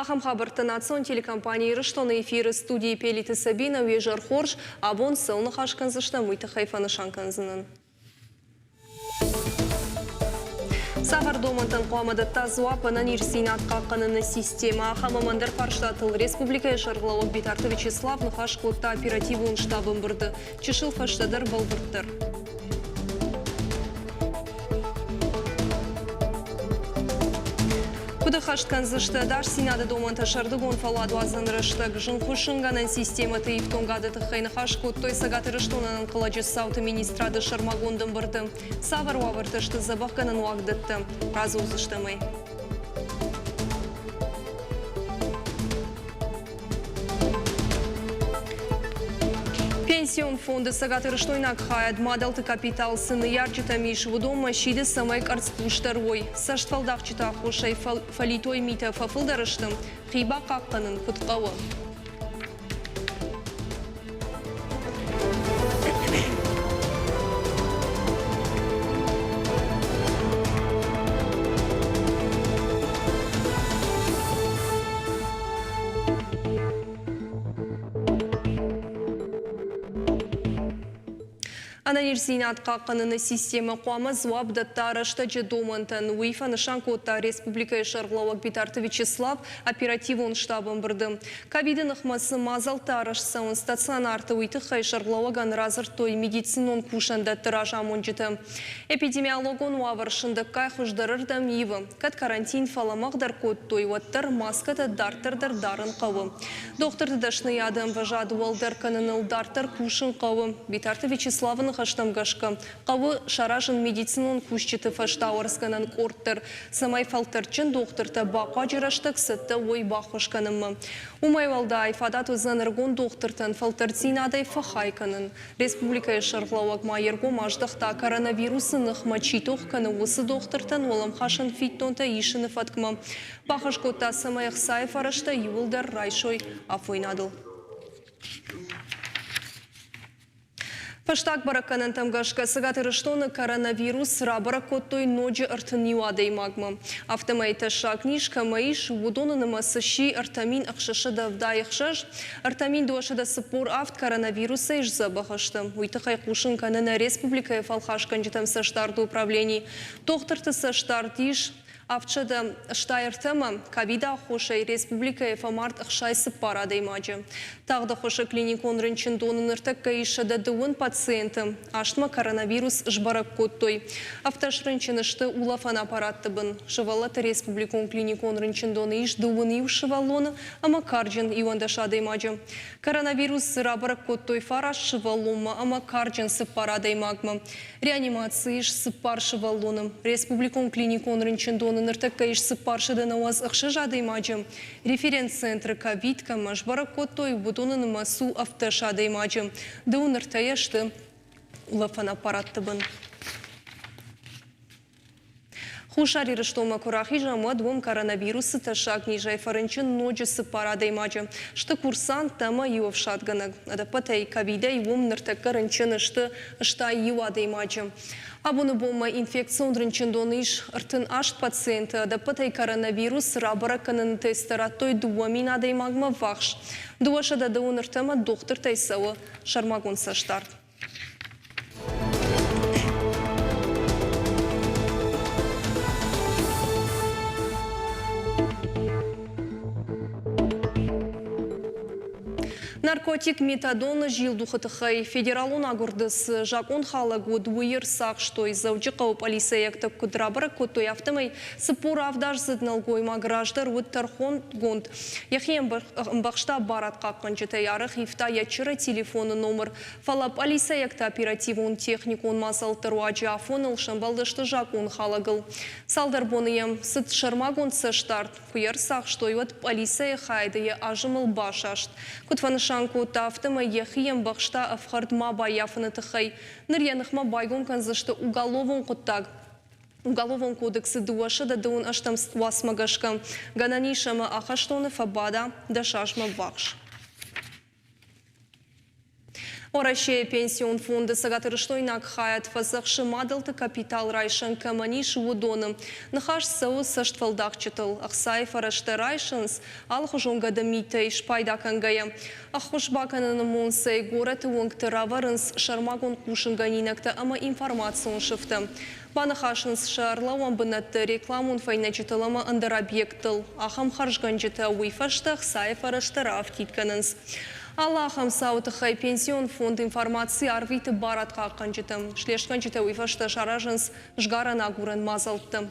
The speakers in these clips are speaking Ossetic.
Ахӕм хабӕрттӕ национ телекомпани Ирыстоны эфиры студийы Пелиты Сабинӕ уе зӕр хорз. Абон цӕуыл ныхас кӕндзыстӕм, уый тыххӕй фӕнысан кӕндзынӕн. Цавӕр домӕнтӕн хъуамӕ дӕтта дзуапп ӕнӕниздзинад хъахъхъӕныны системӕ? Ахӕм ӕмӕ ӕндӕр фарстатыл республикӕйы сӕргълӕууӕг Битарты Вячеслав ныхас кодта оперативон штабы ӕмбырды. Чысыл фӕстӕдӕр бӕлвырддӕр. Куыд ӕххӕст кӕндзысты ӕдасдзинады домӕнтӕ сӕрдыгон фӕлладуадзӕн рӕстӕг? Зынгхуыссынгӕнӕн системӕты ифтонгады тыххӕй ныхас кодтой Цӕгат Ирыстоны ӕнӕнхъӕлӕджы цауты министрады сӕрмагонд ӕмбырды. Цавӕр уавӕртӕ сты дзӕбӕхгӕнӕн уагдӕттӕ? Радзурдзыстӕм ӕй. Пенсион фонды цӕгатирыстойнаг хайад мадӕлты капитал цы ныййарджытӕм ис, уыдонмӕ сиды, цӕмӕй къӕрцхъусдӕр уой. Цӕстфӕлдахджыты аххосӕй фӕлитой митӕ фӕфылдӕр сты, хи бахъахъхъӕнын куыд хъӕуы. Ӕнӕниздзинад хъахъхъӕныны системӕ хъуамӕ дзуапп дӕтта рӕстӕджы домӕнтӕн. Уый фӕнысан кодта республикӕйы сӕргълӕууӕг Битарты Вячеслав оперативон штабы ӕмбырды. Ковиды ныхмӕ цы мадзӕлттӕ арӕзт цӕуынц стационарты, уый тыххӕй сӕргълӕууӕгӕн радзырдтой медицинон кусӕндӕтты разамонджытӕ. Эпидемиологон уавӕр сындӕггай хуыздӕрырдӕм ивы. Кӕд карантин фӕлӕмӕгъдӕр кодтой, уӕддӕр маскӕтӕ дарддӕр дӕр дарын хъӕуы. Дохтырты дӕсныйады ӕмвӕзад уӕлдӕр кӕныныл дарддӕр кусын хъӕуы. Битарты Вячеславы ныхӕстӕм гӕсгӕ, хъӕуы саразын медицинон кусджыты фӕстауӕрцгӕнӕн къорд дӕр, цӕмӕй фӕлтӕрдджын дохтыртӕ бахъуаджы рӕстӕг цӕттӕ уой баххуыс кӕнынмӕ. Уымӕй уӕлдай, фадат уыдзӕн ӕрыгон дохтыртӕн фӕлтӕрддзинадӕй фӕхай кӕнын. Республикӕйы сӕргълӕууӕг ма йе ргом аздӕхта, коронавирусы ныхмӕ чи тох кӕны, уыцы дохтыртӕн уӕлӕмхасӕн фиддонтӕ исыны фӕткмӕ. Бахӕс кодта, цӕмӕй ӕхцайы фӕрӕзтӕ иууылдӕр райсой афойнадыл. Фӕстаг бӕрӕггӕнӕнтӕм гӕсгӕ Цӕгат Ирыстоны коронавирус рабӕрӕг кодтой ноджы 31 адӕймагмӕ. Афтӕмӕй тӕссаг низ кӕмӕ ис, уыдоны нымӕц сси 3686. 3247 коронавирусӕй сдзӕбӕх сты. Уый тыххӕй хъусын кӕны нӕ республикӕйы фӕлхасгӕнджытӕм цӕстдарды управлени. Дохтырты цӕстдард ис 763-мӕ ковиды аххосӕй республикӕйы фӕмард 64 адӕймаджы. Тагъд ӕххуысы клиникон рынчындоны ныртӕккӕ ис 120 пациенты. Астмӕ коронавирус сбӕрӕг кодтой. Афтӕ срынчын сты улӕфӕн аппаратты бын. Сывӕллӕтты республикон клиникон рынчындоны ис дыууын иу сывӕллоны ӕмӕ карджын 11 адӕймаджы. Коронавирус дзы рабӕрӕг кодтой фараст сывӕллонмӕ ӕмӕ карджын цыппар адӕймагмӕ. Реанимацийы ис цыппар сывӕллоны. Республикон клиникон рынчындоны ныртӕккӕ ис 496 адӕймаджы. Референц-центры ковид кӕмӕ сбӕрӕг кодтой, уыдоны нымӕц у 17 адӕймаджы. Дыууын ӕртӕйӕ сты улӕфӕн аппаратты бын. Хуссар Ирыстонмӕ куы рахизӕм, уӕд уым коронавирусы тӕссаг низӕй фӕрынчын ноджы цыппар адӕймаджы. Сты курсанттӕ ӕмӕ иу ӕфсадгӕнӕг. Ӕдӕппӕтӕй ковидӕй уым ныртӕккӕ рынчын сты 61 адӕймаджы. Абоны бонмӕ инфекцион рынчындоны ис 38 пациенты. Ӕдӕппӕтӕй коронавирус рабӕрӕг кӕныны тесттӕ радтой 2000 адӕймагмӕ ввахс. 223-мӕ дохтыртӕй цӕуы сӕрмагонд цӕстдард. Наркотик метадоны зилдухы тыххӕй федералон агуырды цы закъонхалӕг уыд, уый ӕрцахстой. Дзӕуджыхъӕуы пъӕлицӕйӕгтӕ куыд рабӕрӕг кодтой, афтӕмӕй 47-аздзыд нӕлгоймаг раздӕр уыд тӕрхонгонд. Йӕхи ӕмбӕхста барадхъахъхъӕнджытӕй, арӕх ивта йӕ чыры телефоны номыр. Фӕлӕ пъӕлицӕйӕгты оперативон-техникон мадзӕлтты руаджы афоныл сӕмбӕлдысты закъонхалӕгыл. Цалдӕр боны йӕм цыд сӕрмагонд цӕстдард. Куы йӕ ӕрцахстой, уӕд пъӕлицӕйы хайады йӕ азымыл басаст. Куыд фӕнысан кодта, афтӕмӕй йӕхи ӕмбӕхста ӕфхӕрд ма баййафыны тыххӕй. Ныр йӕ ныхмӕ байгом кӕндзысты уголовон хъуыддаг. Уголовон кодексы 228 уацмӕ гӕсгӕ, гӕнӕн ис ӕмӕ ахӕстоны фӕбада 10 азмӕ ввахс. Уӕрӕсейы Пенсион фонды цӕгатирыстойнаг хайад фӕдзӕхсы мадӕлты капитал райсӕн кӕмӕн ис, уыдоны. Ныхас цӕуы цӕстфӕлдахджытыл. Ӕхцайы фӕрӕзтӕ райсынц, алыхуызон гӕды митӕй спайда кӕнгӕйӕ. Ӕххуыс бакӕныны монцӕй горӕты уынгты равӕрынц сӕрмагонд хъусынгӕнинӕгтӕ ӕмӕ информацион сыфтӕ. Баныхасынц сӕ ӕрлӕууӕн бынӕтты рекламон фӕйнӕджытыл ӕмӕ ӕндӕр объекттыл. Ахӕм хӕрзгӕнджытӕ уый фӕстӕ ӕхцайы фӕрӕзтӕ раафтид кӕнынц. Алы ахӕм цауы тыххӕй пенсион фонд информаци арвиты барадхъахъхъӕнджытӕм. Слестгӕнджытӕ уый фӕстӕ саразынц сгарӕн-агурӕн мадзӕлттӕ.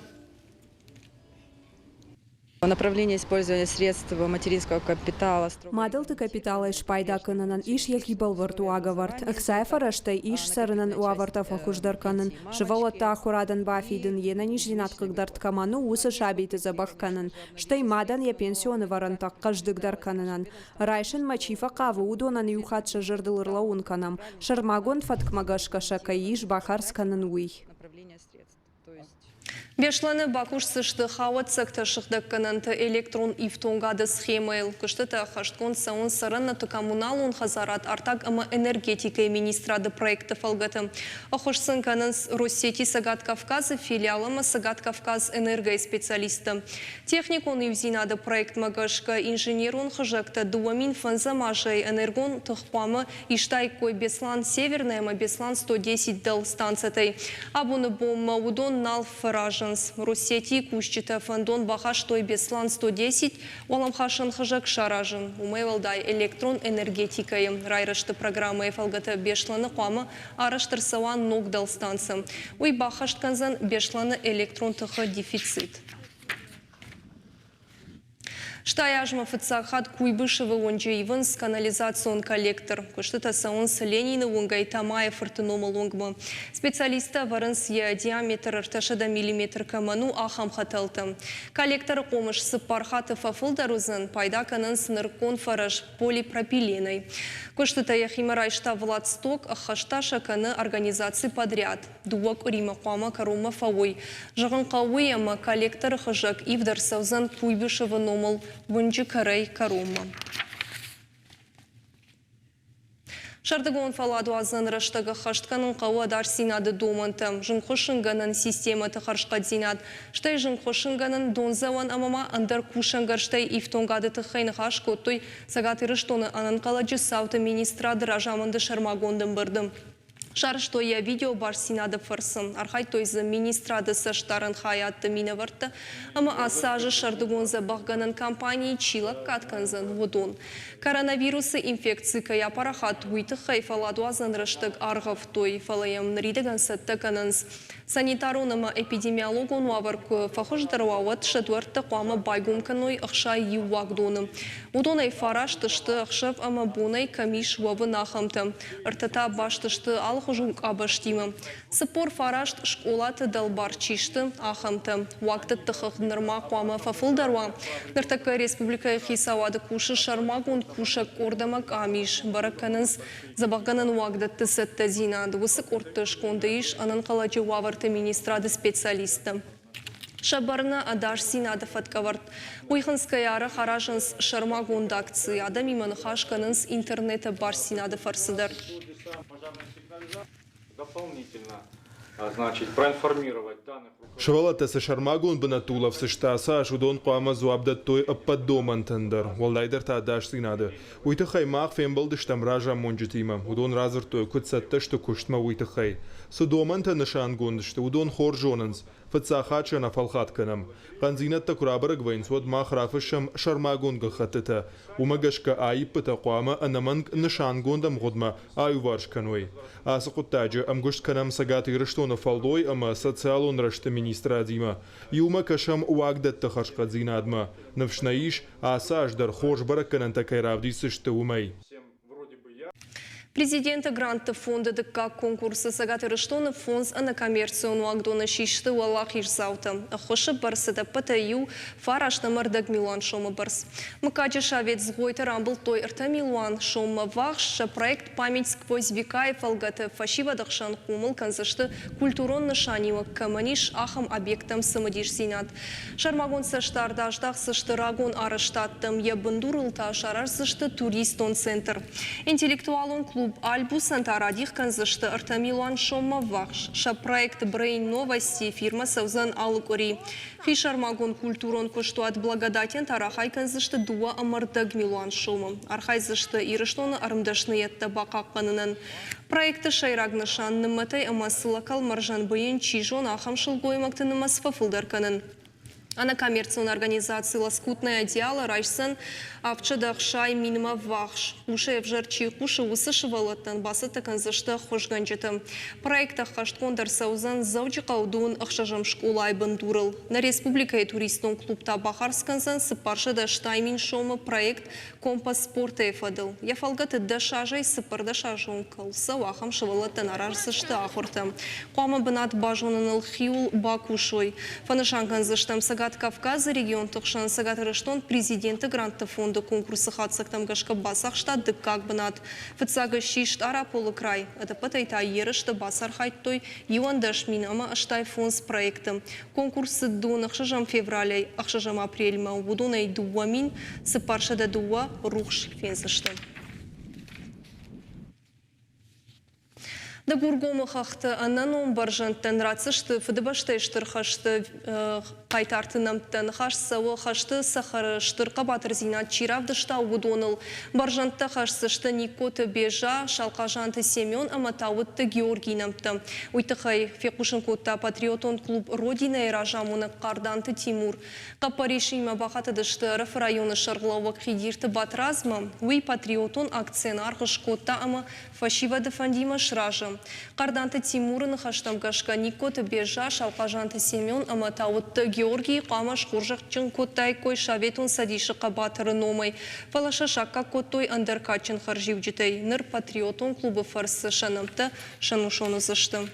Направление использования средств материнского капитала. Мадӕлты капиталӕй спайда кӕнынӕн ис йӕхи бӕлвырд уагӕвӕрд. Ӕхцайы фӕрӕзтӕй ис цӕрынӕн уавӕртӕ фӕхуыздӕр кӕнын, сывӕллӕтты ахуырадӕн бафидын, йе нӕниздзинад хъыгдард кӕмӕн у, уыцы сабиты дзӕбӕх кӕнын, стӕй мадӕн йӕ пенсион ӕвӕрӕнтӕ хъӕздыгдӕр кӕнынӕн. Райсынмӕ чи фӕхъавы, уыдонӕн иу хатт сӕ зӕрдыл ӕрлӕууын кӕнӕм, сӕрмагонд фӕткмӕ гӕсгӕ сӕ кӕй ис бахардз кӕнын, уый. Беслӕны бакусдзысты хауӕццӕгтӕ сыгъдӕггӕнӕнты электрон ифтонгады схемӕйыл. Куыстытӕ ӕххӕстгонд цӕуынц цӕрӕнуӕтты коммуналон хӕдзарад, артаг ӕмӕ энергетикӕйы министрады проектты фӕлгӕты. Ӕххуыс сын кӕнынц Россети Цӕгат Кавказы филиал ӕмӕ Цӕгат Кавказ Энергойы специалисттӕ. Техникон иудзинады проектмӕ гӕсгӕ инженерон хызӕгтӕ 2005 азӕй энергон тых хъуамӕ истаиккой Беслан Северный ӕмӕ Беслан 110 дӕлстанцӕтӕй. Абоны бонмӕ уыдон нал фӕразынц. Россети-йы кусджытӕ фӕндон бахастой Беслан 110 уӕлӕмхасӕн хызӕг саразын. Уымӕй уӕлдай электрон энергетикӕйы райрӕзты программӕйы фӕлгӕты Беслӕны хъуамӕ арӕзт ӕрцӕуа ног дӕлстанцӕ. Уый баххӕст кӕндзӕн Беслӕны электрон тыхы дефицит. Стай азмӕ фыццаг хатт Куйбышевы уынджы ивынц канализацион коллектор. Куыстытӕ цӕуынц Ленины уынгӕй Тамайы фырты номыл уынгмӕ. Специалисттӕ ӕвӕрынц йӕ диаметр 300 миллиметр кӕмӕн у, ахӕм хӕтӕлтӕ. Коллекторы хъомыс цыппар хатты фӕфылдӕр уыдзӕн, пайда кӕнынц нырыккон фӕрӕз полипропиленӕй. Куыстытӕ йӕхимӕ райста Владсток, ӕххӕст та сӕ кӕны организаци подряд. Дыууӕ къуыримӕ хъуамӕ кӕронмӕ фӕуой. Зӕгъын хъӕуы, ӕмӕ коллекторы хызӕг ивд ӕрцӕудзӕн Куйбышевы номыл уынджы кӕрӕй-кӕронмӕ. Сӕрдыгон фӕлладуадзӕн рӕстӕг ӕххӕст кӕнын хъӕуы ӕдасдзинады домӕнтӕ, зынгхуыссынгӕнӕн системӕты хӕрзхъӕддзинад, стӕй зынгхуыссынгӕнӕн, дондзӕуӕн ӕмӕ ма ӕндӕр кусӕнгӕрзтӕй ифтонгады тыххӕй ныхас кодтой Цӕгат Ирыстоны ӕнӕнхъӕлӕджы цауты министрады разамынды сӕрмагонд ӕмбырды. Сарӕзтой йӕ видеобастдзинады фӕрцы. Архайдтой дзы министрады цӕстдарӕн хайадты минӕвӕрттӕ ӕмӕ ацы азы сӕрдыгон дзӕбӕхгӕнӕн кампанийы чи лӕггад кӕндзӕн, уыдон. Коронавирусы инфекци кӕй апарахат, уый тыххӕй фӕлладуадзӕн рӕстӕг аргъӕвтой, фӕлӕ йӕм ныридӕгӕн цӕттӕ кӕнынц. Санитарон ӕмӕ эпидемиологон уавӕр куы фӕхуыздӕр уа, уӕд сӕ дуӕрттӕ хъуамӕ байгом кӕной 61 уагдоны. Уыдонӕй фараст сты ӕхсӕв ӕмӕ бонӕй кӕм ис уӕвын, ахӕмтӕ. Ӕртӕ та баст сты алыхуызон къабӕзтимӕ. 49 скъолаты дӕлбар чи сты, ахӕмтӕ. Уагдӕтты хыгъд нырма хъуамӕ фӕфылдӕр уа. Ныртӕккӕ республикӕйы хицауады кусы сӕрмагонд кусӕг къорд ӕмӕ къамис. Бӕрӕг кӕнынц Дзӕбӕхгӕнӕн уагдӕтты цӕттӕдзинад уыцы къордты сконды ис ӕнӕнхъӕлӕджы уавӕрты министрады специалисттӕ. Сӕ бӕрны ӕдасдзинады фӕткӕвӕрд. Уый хынцгӕйӕ арӕх аразынц сӕрмагонд акци, адӕмимӕ ныхас кӕнынц интернеты бастдзинады фӕрцы дӕр. Дополнительно, значит, проинформировать данных Сывӕллӕттӕ цы сӕрмагонд бынӕтты улӕфдзысты ацы аз, уыдон хъуамӕ дзуапп дӕттой ӕппӕт домӕнтӕн дӕр, уӕлдайдӕр та ӕдасдзинады. Уый тыххӕй мах фембӕлдыстӕм разамонджытимӕ. Уыдон радзырдтой, куыд цӕттӕ сты куыстмӕ, уый тыххӕй. Цы домӕнтӕ нысангонд сты, уыдон хорз зонынц. Фыццаг хатт сӕ нӕ фӕлхатт кӕнӕм. Хъӕндзинӕдтӕ куы рабӕрӕг вӕййынц, уӕд мах рафыссӕм сӕрмагонд гӕххӕттытӕ. Уымӕ гӕсгӕ аиппытӕ хъуамӕ ӕнӕмӕнг нысангонд ӕмгъуыдмӕ аиуварс кӕной. Ацы хъуыддаджы ӕмгуыст кӕнӕм Цӕгат Ирыстоны фӕллой ӕмӕ социалон рӕзты министрадимӕ. Иумӕ кӕсӕм уагдӕтты хӕрзхъӕддзинадмӕ. Ныфс нӕ ис, ацы аз дӕр хорз бӕрӕггӕнӕнтӕ кӕй равдисдзысты, уымӕй. Президенты грантты фонды дыккаг конкурсы Цӕгат Ирыстоны фондз ӕнӕкоммерцион уагдоны систы уӕлахиздзаутӕ. Ӕххуысы бӕрц ӕдӕппӕтӕй иу фараст ӕмӕ ӕрдӕг милуан сомы бӕрц. Мыггаджы совет Згъойты рамбылдтой 3 милуан соммӕ ввахс. Сӕ проект «Память сквозь века»-йы фӕлгӕты фӕсивӕды хсӕн хъомыл кӕндзысты культурон нысаниуӕг кӕмӕн ис, ахӕм объекттӕм цымыдисдзинад. Сӕрмагонд цӕстдард аздахдзысты рагон арӕзтадтӕм, йӕ бындурыл та сараздзысты туристон центр. Интеллектуалон клуб. клуб Альбусӕн та радих кӕндзысты 3 милуан соммӕ ввахс. Сӕ проект Brain Новости эфирмӕ цӕудзӕн алы къуыри. Хисӕрмагонд культурон куыстуат Благодатӕн та рахай кӕндзысты 2,25 милуан сомы. Архайдзысты Ирыстоны ӕрмдӕсныйӕдтӕ бахъахъхъӕнынӕн. Проекты сӕйраг нысан нымӕтӕй ӕмӕ сылӕкӕлмӕрзӕн быйын чи зоны, ахӕм сылгоймӕгты нымӕц фӕфылдӕр кӕнын. Ӕнӕкоммерцион организаци «Лоскутное одеяло» райсдзӕн 760 минмӕ ввахс. Хъусӕй ӕвзӕр чи хъусы, уыцы сывӕллӕттӕн бацӕттӕ кӕндзысты ӕххуысгӕнджыты. Проект ӕххӕстгонд ӕрцӕудзӕн Дзӕуджыхъӕуы дон ӕхсӕзӕм скъолайы бындурыл. Нӕ республикӕйы туристон клуб та бахардз кӕндзӕн 480 000 сомы проект «Компас спорта»-йы фӕдыл. Йӕ фӕлгӕты 10 азӕй 14 азы онг кӕуыл цӕуы, ахӕм сывӕллӕттӕн араздзысты ахуыртӕ. Хъуамӕ бынат базоныныл хиуыл бакусой. Фӕнысан кӕндзыстӕм, Цӕгат Кавказы регионты хсӕн Цӕгат Ирыстон Президенты грантты фонды конкурсы хатдзӕгтӕм гӕсгӕ бацахста дыккаг бынат. Фыццаг ссис Стъараполы край. Ӕдӕппӕтӕй та ерысты бацархайдтой 11 085 проекты. Конкурс цыд дон 6 февралӕй 6 апрельмӕ. Уыдонӕй 2402 рухс фендзысты. Дыгургомы хӕхты ӕнӕном бӕрзӕндтӕн ратдзысты Фыдыбӕстӕйы Стыр хӕсты хъайтарты нӕмттӕ. Ныхас цӕуы, хӕсты цӕхӕры стыр хъӕбатырдзинад чи равдыста, уыдоныл. Бӕрзӕндтӕ хӕсдзысты Нигкоты Беза, Салхъазанты Семен ӕмӕ Тауытты Георгийы нӕмттӕ. Уый тыххӕй фехъусын кодта патриотон клуб «Родина»-йы разамонӕг Хъарданты Тимур. Хъӕппӕрисимӕ бахатыдысты Ӕрӕфы районы сӕргълӕууӕг Хидирты Батрадзмӕ. Уый патриотон акцийӕн аргъ скодта ӕмӕ фӕсивӕды фӕндимӕ сразы. Хъарданты Тимуры ныхӕстӕм гӕсгӕ Нигкоты Беза, Салхъазанты Семен ӕмӕ Тауытты Георгийы хъуамӕ схорзӕхджын кодтаиккой Советон Цӕдисы хъӕбатыры номӕй, фӕлӕ сӕ саккаг кодтой ӕндӕр кадджын хӕрзиуджытӕй. Ныр патриотон клубы фӕрцы сӕ нӕмттӕ сӕнусон уыдзысты.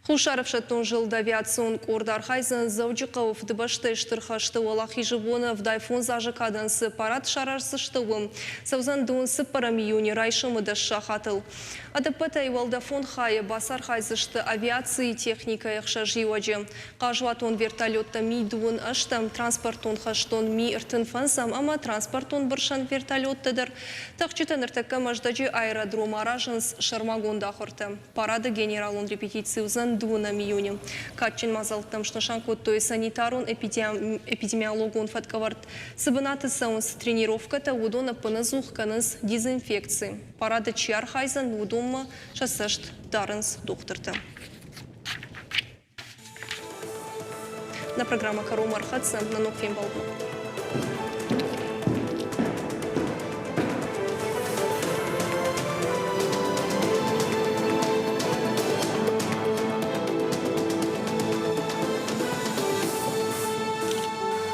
Хуссар ӕфсӕддон зылды авиацион къорд архайдзӕн Дзӕуджыхъӕуы Фыдыбӕстӕйы Стыр хӕсты Уӕлахизы боны 75 азы кадӕн цы парад сараздзысты, уым. Цӕудзӕн дон 4 июны райсомы 10 сахатыл. Ӕдӕппӕтӕй уӕлдӕфон хайы бацархайдзысты авиацийы техникӕйы ӕхсӕз иуӕджы. Хъазуатон вертолеттӕ Ми-28, транспортон хӕстон Ми-35 ӕмӕ транспортон бырсӕн вертолеттӕ дӕр. Тӕхджытӕ ныртӕккӕ Мӕздӕджы аэродромы аразынц сӕрмагонд ахуыртӕ. Парады генералон репетици уыдзӕн 2 июны. Кадджын мадзӕлттӕм снысан кодтой санитарон-эпидемиологон фӕткӕвӕрд. Цы бынаты цӕуынц тренировкӕтӕ, уыдон ӕппынӕдзух кӕнынц дезинфекци. Парады чи архайдзӕн, уыдонмӕ сӕ цӕст дарынц дохтыртӕ. Нӕ программӕ кӕронмӕ ӕрхӕццӕ. Нӕ ног фембӕлдмӕ.